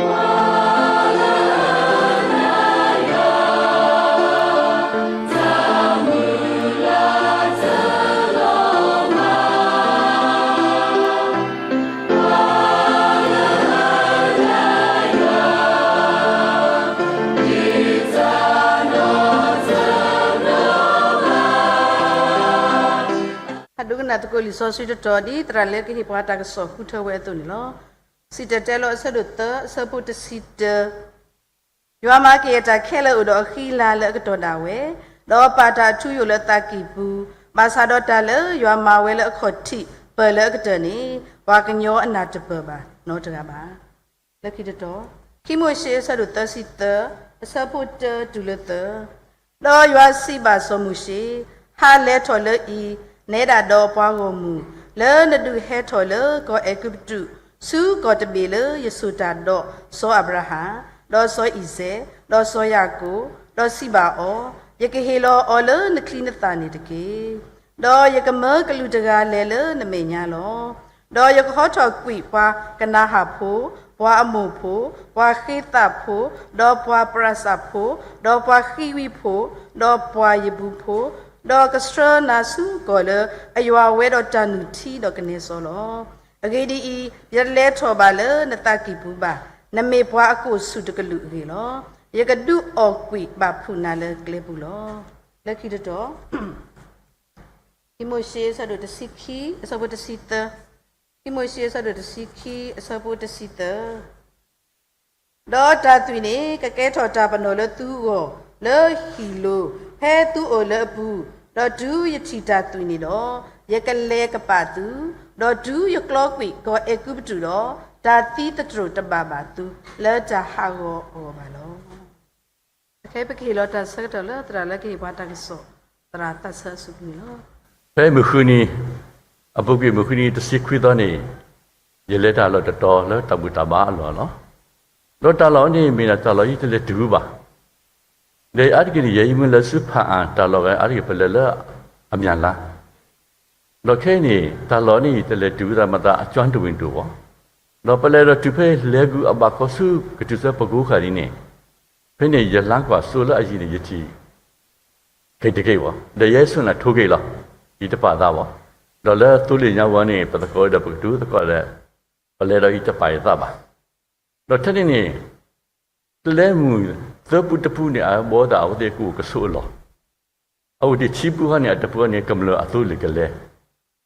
ဟးဒိကနၣ်သကိးလံာ်စီဆှံတတီၤ ဒ်သရၣ်လၢကဟ့ၣ်ပှၤတၢ်ကစီၣ်ဃုထၢဝဲအသိးန့ၣ်လီၤ. စံၣ်တဲၤတဲလီၤ အဆၢဒိၣ်သၢ အဆၢဖိတဆံတၢ, ယွၤမၤက့ၤအတၢ်ခဲလၢာ်အိၣ်ဒီးအဃံအလၤလၢအကတီၢ်ဒၣ်ဝဲ, ဒီးပာ်တၢ်အထူအယိာ်လၢအသးကံၢ်ပူၤ, ဘၣ်ဆၣ်ဒီးတၢ်လၢယွၤမၤဝဲလၢအခီၣ်ထံးပၢၢ်လၢအကတၢၢ်န့ၣ်, ပှၤကညီအနၢ်တပၢၢ်ဘၣ်နီတဂၤဘၣ်. လၢခံတတီၤ, ခံမိၤၡ့ အဆၢဒိၣ်သၢဆံသၢ, အဆၢဖိတၢတုၤလၢသၢ, ဒီးယွၤစံးဘၣ်စီၤမိၤၡ့, ဟးလဲၤထီၣ်လၢအံၤ, နဲဒၣ်ဒီးပှၤဂီၢ်မုၢ်, လၢနဒုးဟဲထီၣ်လၢကီၢ်အဲၤကူပတူး, ဆူကီၢ်တဘ့ၣ်လၢယစိာ်တၢ်ဒီးစီၤအၤဘြၤဟၣ်, ဒီးစီၤအံၤစဲး, ဒီးစီၤယၤကိာ်, ဒီးစံးဘၣ်အီၤ, ယကဟ့ၣ်လီၤအီၤလၢနချံနသၣ်န့ၣ်တက့ၢ်. ဒီးယကမၢကလူးတဂၤလဲၤလၢနမဲာ်ညါလီၤ. ဒီးယကဟီထီၣ်ကွံာ်ပှၤကနၤဧၣ်ဖိ, ပှၤအမိၣ်ဖိ, ပှၤဃ့သးဖိ, ဒီးပှၤပရၤစးဖိ, ဒီးပှၤဃံဝံဖိ, ဒီးပှၤယဘူဖိ, ဒီးကဆှၢနၤဆူကီၢ်လၢအယွၤဝဲဒီးတၢ်နုၢ်ထံဒီးကနဲစီလီၤ. အဂ့ၢ်ဒ်အံၤ, ယတလဲၤထီၣ်ဘၣ်လၢနသးကံၢ်ပူၤဘၣ်, နမ့ၢ်ပှၤအကိာ်ဆူၣ်တကလုာ်အဂ့ၢ်လီၤ. ယကဒုးအီၣ်ကွံာ်ဘၣ်ဖုးနၤလၢကျဲပူၤလီၤ. လၢခံတတီၤ, ခံမိၤၡ့ အဆၢဒိၣ်တဆံခံ, အဆၢဖိတဆံသၢ, ခံမိၤၡ့ အဆၢဒိၣ်တဆံခံ, အဆၢဖိတဆံသၢ, ဒီးတၢ်သွံၣ်န့ၣ် ကကဲထီၣ်တၢ်ပနီၣ်လၢသုဂီၢ်လၢဟံၣ်လိၤ, ဖဲသုအိၣ်လၢအပူၤ, ဒီးတုၤယထံၣ်တၢ်သွံၣ်န့ၣ်ဒီး, ယကလဲၤကပာ်သု, ဒီးတုၤယကျီကွံာ်ကီၢ်အဲၤကူပတူးဒီး, တၢ်သံသတြိာ်တဘၣ်ဘၣ်သုလၢတၢ်ဟးဂီၤအဂီၢ်ဘၣ်လီၤ. အခဲအံၤပကဟ့ၣ်လီၤတၢ်ဆၢကတီၢ်လၢသရၣ်လၢကဟ့ၣ်ပှၤတၢ်ကစီၣ်, သရၣ်သးစၢ်အစိကမီၤလီၤ. ဖဲမုၢ်ဃုနံၤ, အပူၤကွံာ်မုၢ်ဃုနံၤတဆံခွံသီန့ၣ်, ယလဲၤတၢ်လီၢ်တတီၤလၢတၢ်ဘူၣ်တၢ်ဘါအလီၢ်လီၤ. ဒီးတၢ်လီၢ်န့ၣ်မ့ၢ်ဒၣ်တၢ်လီၢ်ယတလဲၤတုၤဘၣ်. ဒီးအါတက့ၢ်န့ၣ် ယဲယမ့ၢ်လၢဆူဖၣ်အၣ်တၢ်လီၢ်ဝဲအါတက့ၢ် ပလဲၤလၢအမၠၣ်လါ ဒီးခဲအံၤန့ၣ် တၢ်လီၢ်န့ၣ် ယတလဲၤတုၤဝဲဒၣ်မၤသးအကၠီတဝ့ၢ်ဒိၣ်ဘၣ်. ဒီးပလဲၤဒီးတုၤဖဲလဲၤဂုာ်အဘၣ်ခီဆူကတုၤဆၢပကိးခါဒ်န့ၣ်, ဖဲန့ၣ်ယလါကွၢ်စိလၢအယံၤန့ၣ် ယထံၣ် ဂ့ၢ်တဂ့ၢ်ဘၣ်. ဒီးယဲဆိနၢ်ထိဂ့ၢ်လီၤ. ယတပာ်သးဘၣ်. ဒီးလၢသိလ့ၣ်ညါဝဲန့ၣ် ပသကိးဒီးပကတုၤသကိးဒီး ပလဲၤဒီးယတပာ်ယသးဘၣ်. ဒီးထဲန့ၣ်န့ၣ် ကျဲမုၢ်သၢပူတပူန့ၣ် အဘီသးအဝဲသ့ၣ်ကအိၣ်ကဆိးအလီၢ်, အအိၣ်ဒံးထံပူဟီန့ၣ် အတပူန့ၣ် ကမျၢၢ်အသိလ့ၣ်ကလဲ,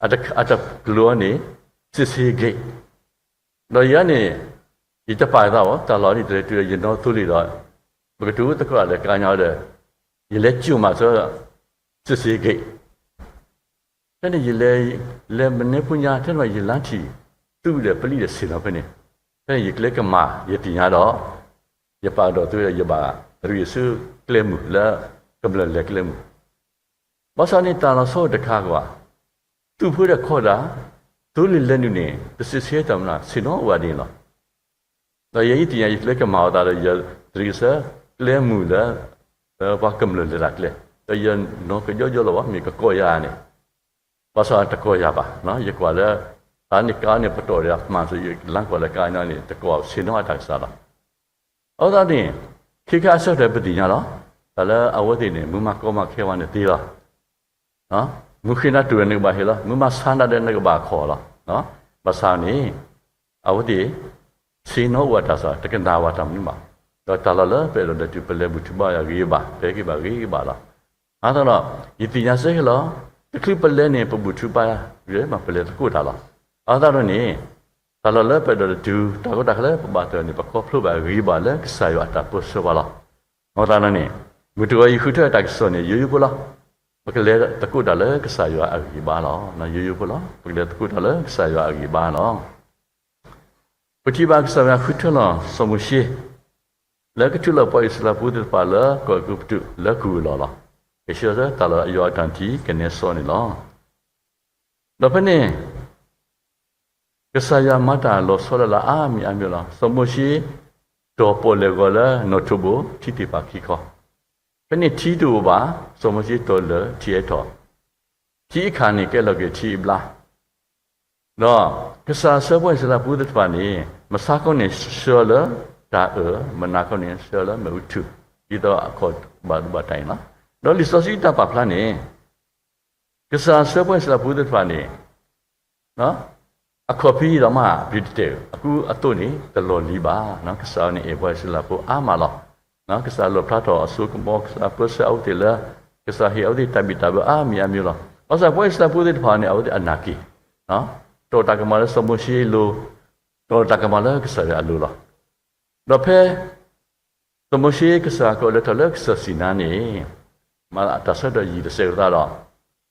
အတကလုာ်အီၤန့ၣ် စစ်ဆေးဂိတ်, ဒီးယၤန့ၣ် ယတပာ်သးဘၣ်. တၢ်လီၢ်န့ၣ် တလဲၤတုၤဒီးယနီသိလ့ၣ်ဒီး ပကတုၤသကိးဒီးကါညီဒီး ယလဲၤကၠိၣ်မးဆၢ စစ်ဆေးဂိတ် ဖဲန့ၣ်ယလဲၤ လဲၤမနုၤဖိညါ ထဲန့ၣ်ဘၣ်ယလါထံၣ် သူဒီးပလံၣ်ဒီးဆ့ၣ်နီၤဖဲန့ၣ်, ဖဲန့ၣ်ယကျဲကမၤ ယသ့ၣ်ညါဒီး ယပာ်ဒီးသုဒီးယဘၣ်ရံးဆူကျဲမုၢ်လၢ ကမျၢၢ်လဲၤကျဲမုၢ်, ဘၣ်ဆၣ်န့ၣ်တၢ်လီၤဆီအိၣ်တခါကွၢ်, သူၣ်ဖိဒီးခီၣ်ဒၣ်, သိလ့ၣ်လဲၤနုာ်န့ၣ် တစစ်ဆေးတၢ်မနုၤ ဆ့ၣ်နီၤအိၣ်ဝဲဒ်န့ၣ်လီၤ. ဒီးယဲယသ့ၣ်ညါယကျဲကမၤအသးဒီး ယရံးကဆၢကျဲမုၢ်လၢ ပှၤကမျၢၢ်လဲၤတၢ်ကျဲ, ဒီးယနီၢ်ကယီယီလီၤဘၣ် မ့ၢ်ကကိးယၤန့ၣ်, ဘၣ်ဆၣ်တကိးယၤဘၣ်, ယကွၢ်လၢ တၢ်န့ၣ်ကါန့ၣ်ပတီၢ်ဒီးမၤစၢၤ ယလါကွၢ်လၢကါညီန့ၣ် တကိးဆ့ၣ်နီၤအတၢ်ကစၢ်လီၤ. အဃိသတးန့ၣ် ခဲခါအဆၢကတီၢ်ပသ့ၣ်ညါလီၤ, တၢ်လၢအဝဲသ့ၣ်န့ၣ် မုၢ်မၤကီမၤခဲဝဲန့ၣ်သ့လီၤ. မုၢ်ဃ့နၤတုၤဒီးနကဘၣ်ဟ့ၣ်လီၤ, မုၢ်မၤဆါနၤဒီးနကဘၣ်ခိးလီၤ. ဘၣ်ဆၣ်န့ၣ် အဝဲသ့ၣ် ဆ့ၣ်နီၤအိၣ်အတၢ်ကစၢ် တကနၣ်ဝဲတၢ်မနုၤဘၣ်. ဒီးတၢ်လီၢ်လၢပအဲၣ်ဒိးလဲၤတုၤ ပလဲၤဘူၣ်ထီၣ်ဘါယွၤဂ့ၤဘၣ် ပဟဲက့ၤဘၣ်ဂ့ၤဘၣ်လီၤ. အဃိသတးဒီး ယသ့ၣ်ညါစ့ၢ်ကီးလီၤ, တချုးပလဲၤန့ၣ် ပဘူၣ်ထီၣ်ဘါယွၤဂ့ၤမး ပလဲၤသကိးတၢ်လီၤ. အဃိသတးဒီးန့ၣ် တၢ်လီၢ်လၢပအဲၣ်ဒိးလဲၤတုၤ တၢ်ကီတၢ်ခဲလၢပဘၣ်တၢ်န့ၣ် ပခီဖျိဘၣ်ဂ့ၤဘၣ်လၢကစၢ်ယွၤအတၢ်ပၢဆှၢဘၣ်လီၤ. အဃိသတးဒီးန့ၣ် မုၢ်တဂီၤယဃုထၢတၢ်ကစီၣ်န့ၣ် ယိယိဖိလီၤ. ပကလဲၤသကိးတၢ်လၢကစၢ်ယွၤအဂံၢ်ဘါလီၤ. ယိယိဖိလီၤ. ပကလဲၤသကိးတၢ်လၢကစၢ်ယွၤအဂံၢ်ဘါလီၤ. ပထံၣ်ဘၣ်ကစၢ်ယွၤဃုထၢလီၤ စီၤမိၤၡ့ လၢကထုးလီၤပှၤအံၣ်စရ့လးဖိသ့ၣ်တဖၣ်လၢကီၢ်အဲၤကူပတူးလၢကုၢ်အလီၢ်လီၤ. ကဆှၢဆၢတၢ်လီၢ်အယွၤအတၢ်ထံၣ်ကနဲစီန့ၣ်လီၤ. ဒီးဖဲန့ၣ် ကစၢ်ယွၤမၤတၢ်လီၤဆီလၢ်လၢ်အါမံၤအါမံၤလီၤ. စီၤမိၤၡ့ တီၢ်ပီၣ်လဲၣ်ဂီၤလၢနီၣ်ထိးဘိ ထံသ့ၣ်တဖၣ်ခံခီ, ဖဲန့ၣ်ထံတအိၣ်ဘၣ်, စီၤမိၤၡ့တီၢ်လၢာ်ထံအဲၣ်ထီၣ်, ထံအခးန့ၣ်ကဲလီၤက့ၤထံအဘျါ ဒီးကစၢ်ဆှၢပှၤအံၣ်စရ့လးဖိသ့ၣ်တဖၣ်န့ၣ် မဆါခီန့ၣ်ဆှၢလၢ တၢ်အၢၣ်, မုၢ်နၤခီန့ၣ် ဆှၢလၢမ့ၣ်အူထုၣ်, ဒ်သိးအခီၣ်ဘၣ်ဒိဘၣ်ထံးန့ၣ်လီၤ. ဒီးလံာ်စီဆှံတၢ်ပာ်ဖျါန့ၣ် ကစၢ်ဆှၢပှၤအံၣ်စရ့လးဖိသ့ၣ်တဖၣ်န့ၣ် အခီၣ်ဖံးဒီးမၤပျံၤတတဲာ်, အကူအသိးန့ၣ် တလီၢ်လံၤဘၣ်. ကစၢ်န့ၣ်အဲၣ်ပှၤအံၣ်စရ့လးဖိအါမးလီၤ. ကစၢ်လီၣ်ဖျါထီၣ်အစိကမီၤ, ကစၢ်ပၢဆှၢအဝဲသ့ၣ်လၢ ကစၢ်ဟ့ၣ်အဝဲသ့ၣ်တၢ်ဘံၣ်တၢ်ဘၢအါမံၤအါမံၤလီၤ. ဘၣ်ဆၣ်ပှၤအံၣ်စရ့လးဖိသ့ၣ်တဖၣ်န့ၣ် အဝဲသ့ၣ်အနာ်က့ၤ တီၢ်တၢ်ကမၣ်လၢစီၤမိၤၡ့အလိၤ, တီၢ်တၢ်ကမၣ်လၢကစၢ်ယွၤအလိၤလီၤ. ဒီးဖဲ စီၤမိၤၡ့ကစၢ်ကလဲၤထီၣ်လၢကစၢၢ်စံနါန့ၣ် မၤတၢ်ဆၢကတီၢ်ယံာ်တစဲးအဃိသတးဒီး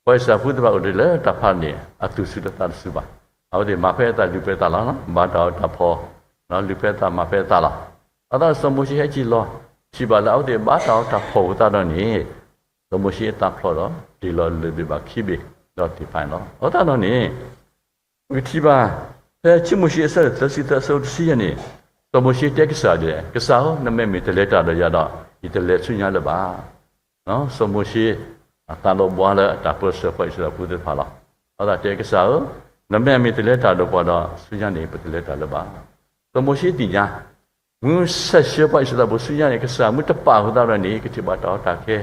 ပှၤအံၣ်စရ့လးဖိသ့ၣ်တဖၣ်အိၣ်ဒံးလၢတၢ်ဖးန့ၣ် အသူၣ်စူၤလၢသးတစူၤဘၣ်. အဝဲသ့ၣ်မၤဖဲအသးလုၢ်ဖဲအသးလီၤ, ဘါတၢ်အီၣ်တၢ်ဖီၣ်, လုၢ်ဖဲအသးမၤဖဲအသးလီၤ. အဃိသတးဒီးစီၤမိၤၡ့ဟဲက့ၤလီၤ, ထံၣ်ဘၣ်လၢအဝဲသ့ၣ်ဘါတၢ်အီၣ်တၢ်ဖီၣ်အဃိသတးဒီးန့ၣ် စီၤမိၤၡ့အသးဖျိးဒီး တ့ၢ်လီၤလၢၢ်ဘ့ၣ်ဘၣ်ခံဘ့ၣ် ဒီးတ့ၢ်ဖးန့ၣ်လီၤ. အဃိသတးဒီးန့ၣ် ပကထံၣ်ဘၣ် ဖဲခံမိၤၡ့အဆၢဒိၣ်သၢဆံသၢအဆၢဖိတဆံယဲၢ်န့ၣ် စီၤမိၤၡ့တဲကစၢ်ဒ်လဲၣ်, ကစၢ်ဧၢ, နမ့ၢ်မ့ၢ်တလဲၤတၢ်ဒီးယၤဒီး ယတလဲၤဆူညါလၢၤဘၣ်. စီၤမိၤၡ့ အသးလီၤဘှါလၢအတၢ်ပၢဆှၢပှၤအံၣ်စရ့လးဖိသ့ၣ်တဖၣ်လီၤ. အဃိသတးတဲကစၢ်ဧၢ, နမ့ၢ်မ့ၢ်တလဲၤတၢ်ဒီးပှၤဒီး ဆူညါန့ၣ် ပတလဲၤတၢ်လၢၤဘၣ်. စီၤမိၤၡ့သ့ၣ်ညါ မ့ၢ်ဆဲးဆှၢပှၤအံၣ်စရ့လးဖိဆူညါန့ၣ် ကစၢ်မ့ၢ်တပာ်အဃိသတးဒီးန့ၣ် ကထံၣ်ဘၣ်တၢ်အီၣ်တၢ်ခဲ,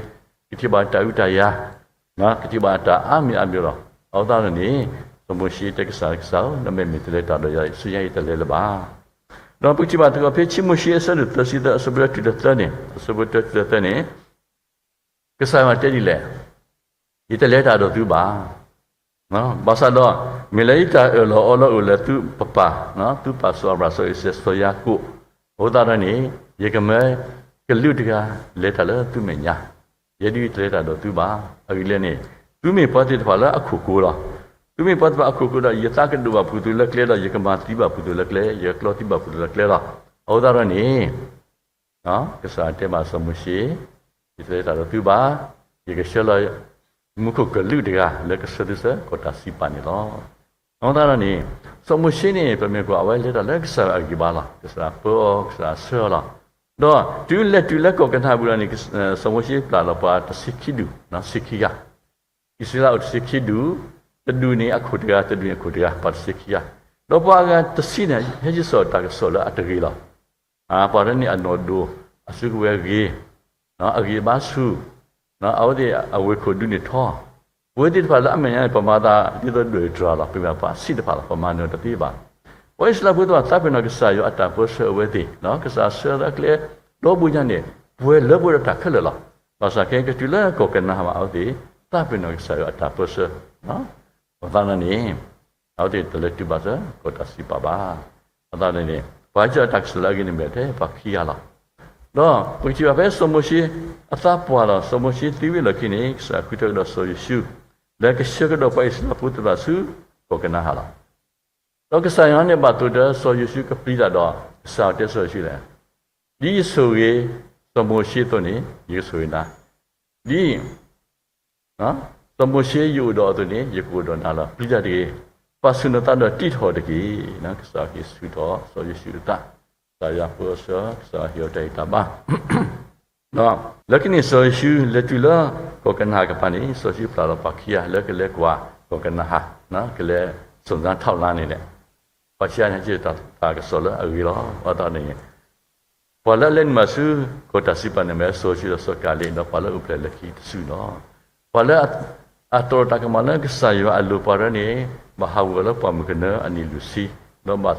ကထံၣ်ဘၣ်တၢ်အုးတၢ်ယၤ, ကထံၣ်ဘၣ်တၢ်အါမံၤအါမံၤလီၤ. အဃိသတးဒီးန့ၣ် စီၤမိၤၡ့တဲကစၢ်, ကစၢ်ဧၢ, နမ့ၢ်မ့ၢ်တလဲၤတၢ်ဒီးယၤ ဆူညါယတလဲၤလၢၤဘၣ်. ဒီးပကထံၣ်ဘၣ်သကိးဖဲခံမိၤၡ့အဆၢဒိၣ်သၢဆံသၢအဆၢဖိတၢတုၤလၢသၢန့ၣ်, အဆၢဖိတၢတုၤလၢသၢန့ၣ် ကစၢ်ယွၤတဲဒ်လဲၣ်, ယတလဲၤတၢ်ဒီးသုဘၣ်. ဘၣ်ဆၣ်ဒီး မ့ၢ်လၢယတၢ်အၢၣ်လီၤအီလီၤအိၣ်လၢသုပပၢ်, သုပၢ်စီၤအၤဘြၣ် စီၤအံၤစဲး စီၤယၤကိာ်အဃိသတးဒီးန့ၣ် ယကမၢကလုာ်တဂၤလဲၤတၢ်လၢသုမဲာ်ညါ, ယဲဒၣ်တလဲၤတၢ်ဒီးသုဘၣ်. အဂ့ၢ်လဲၣ်န့ၣ် သုမ့ၢ်ပှၤသ့ၣ်တဖၣ်လၢအခိၣ်ကိၤလီၤ. သုမ့ၢ်ပှၤသ့ၣ်တဖၣ်အခိၣ်ကိၤဒီး ယသးကဒိၣ်ဘၣ်ဖုၣ်သုလၢကျဲဒီး ယကမၤသံဘၣ်ဖုၣ်သုလၢကျဲ, ယကကျီသံဘၣ်ဖုၣ်သုလၢကျဲလီၤ. အဃိသတးဒီးန့ၣ် ကစၢ်တဲဘၣ်စီၤမိၤၡ့, ယတလဲၤတၢ်ဒီးသုဘၣ်, ယကဆှၢလီၤ မူခိၣ်ကလုာ်တဂၤလၢကဆှၢသုဆၢကီၢ်တၢ်စံးပာ်န့ၣ်လီၤ. အဃိသတးဒီးန့ၣ် စီၤမိၤၡ့န့ၣ် ပမ့ၢ်ကွၢ်အဝဲလဲၤတၢ်လၢကစၢ်အဂံၢ်ဘါလီၤ. ကစၢ်ပၢအီၤ ကစၢ်ဆှၢအီၤလီၤ. ဒီးတုၤလဲၤတုၤလၢကီၢ်ကနၤအပူၤဒီးန့ၣ် စီၤမိၤၡ့ပျၢ်လီၤပှၤတဆံခံဒူၣ်, ဆံခံဂၤ အံၣ်စရ့လးအိၣ်တဆံခံဒူၣ်, တဒူၣ်န့ၣ်အခိၣ်တဂၤ, တဒူၣ်န့ၣ်အခိၣ်တဂၤ, ပှၤတဆံခံဂၤ, ဒီးပှၤအဂၤတဆံန့ၣ် ဟဲက့ၤစိာ်တၢ်ကစီၣ်လၢအတဂ့ၤလီၤ. ပှၤတဂၤန့ၣ်အနီၢ်ဒိၣ်, အစုကဝဲၤဂ့ၤ, အဂံၢ်အဘါဆူၣ်, အဝဲသ့ၣ်အဝ့ၢ်ခိၣ်ဒူန့ၣ်ထီ, ပဝဲသ့ၣ်တဖၣ်လၢအမဲာ်ညါန့ၣ် ပမၤသးဒ်သိးဒွဲၣ်တြၢ်လီၤ, ပမ့ၢ်ပှၤဆံးတဖၣ်လီၤ, ပမၤနၢၤတသ့ဘၣ်. ပှၤအံၣ်စရ့လးဖိသ့ၣ်တဖၣ်သးပ့ၤနီၣ်ကစၢ်ယွၤအတၢ်ပၢဆှၢအဝဲသ့ၣ်, ကစၢ်ဆှၢအကျဲဒီဘိညါန့ၣ် ပှဲၤလၢပှဲၤဒီးတၢ်ခဲလၢာ်လီၤ. ဘၣ်ဆၣ်ခဲကတုၤလၢကီၢ်ကနၤအမး အဝဲသ့ၣ်သးပ့ၤနီၣ်ကစၢ်ယွၤအတၢ်ပၢဆှၢ အဃိသတးန့ၣ် အဝဲသ့ၣ်တလဲၤတုၤဘၣ်ဆၢကီၢ်တၢ်စံးပာ်ဘၣ်. အဃိသတးန့ၣ် ပှၤကစၢ်တၢ်ကစီၣ်လၢအဂ့ၤန့ၣ်မ့ၢ်ထဲပှၤခံဂၤလီၤ. ဒီးပကထံၣ်ဘၣ်ဖဲစီၤမိၤၡ့အသးပှၢ်လီၤ, စီၤမိၤၡ့သံဝံၤလီၢ်ခံန့ၣ် ကစၢ်ဃုထၢကဒီးစီၤယိၤၡူး လၢကဆှၢကဒီးပှၤအံၣ်စရ့လးဖိသ့ၣ်တဖၣ်ဆူကီၢ်ကနၤဧၣ်လီၤ. ဒီးကစၢ်ယွၤန့ၣ်ဘၣ်သိးဒီးစီၤယိၤၡူးကပျံၤတၢ်ဒီး ကစၢ်ယွၤတဲစီၤယိၤၡူးလဲၣ်, ဒ်ယဆိၣ်ဂ့ၤစီၤမိၤၡ့အသိးန့ၣ် ယကဆိၣ်ဂ့ၤနၤ, ဒ်စီၤမိၤၡ့ယအိၣ်ဒီးအသိးန့ၣ် ယကအိၣ်ဒီးနၤလီၤ. ပျံၤတၢ်တဂ့ၤ, ပာ်ဆူၣ်နသးဒီးတံးထီၣ်တက့ၢ်. ကစၢ်က့ၤဆူၣ်ထီၣ်စီၤယိၤၡူးအသး, ကစၢ်ယွၤပၢအီၤဆှၢ, ကစၢ်ယွၤဟ့ၣ်အီၤတၢ်ဂံၢ်တၢ်ဘါ ဒီးလၢခံန့ၣ် စီၤယိၤၡူးလဲၤတုၤလၢကီၢ်ကနၤဧၣ်ကပၤန့ၣ် စီၤယိၤၡူးပျၢ်လီၤပှၤခံဂၤလၢကလဲၤကွၢ်ကီၢ်ကနၤဧၣ်, ကလဲၤစိာ်စၢထီၣ်လါန့ၣ်လဲၣ်. ပှၤခံဂၤန့ၣ် ဟဲက့ၤတၢ်ကစီၣ်လၢအဂ့ၤလီၤ. အဃိသတးန့ၣ် ပှၤလၢအလဲၤနုာ်ဘၣ်ဆူကီၢ်တၢ်စံးပာ်န့ၣ်မ့ၢ်စီၤယိၤၡူးဒီးစီၤကၤလ့း ဒီးပှၤလၢအအိၣ်ဖျဲၣ်လၢခံတစုလီၤ. ပှၤလၢအတီၢ်တၢ်ကမၣ်လၢကစၢ်ယွၤအလိၤပှၤတဖၣ်န့ၣ် ဘၣ်ဟးဂီၤလၢပှၢ်မုၢ်ကနၢအနံၣ်လွံၢ်ဆံ,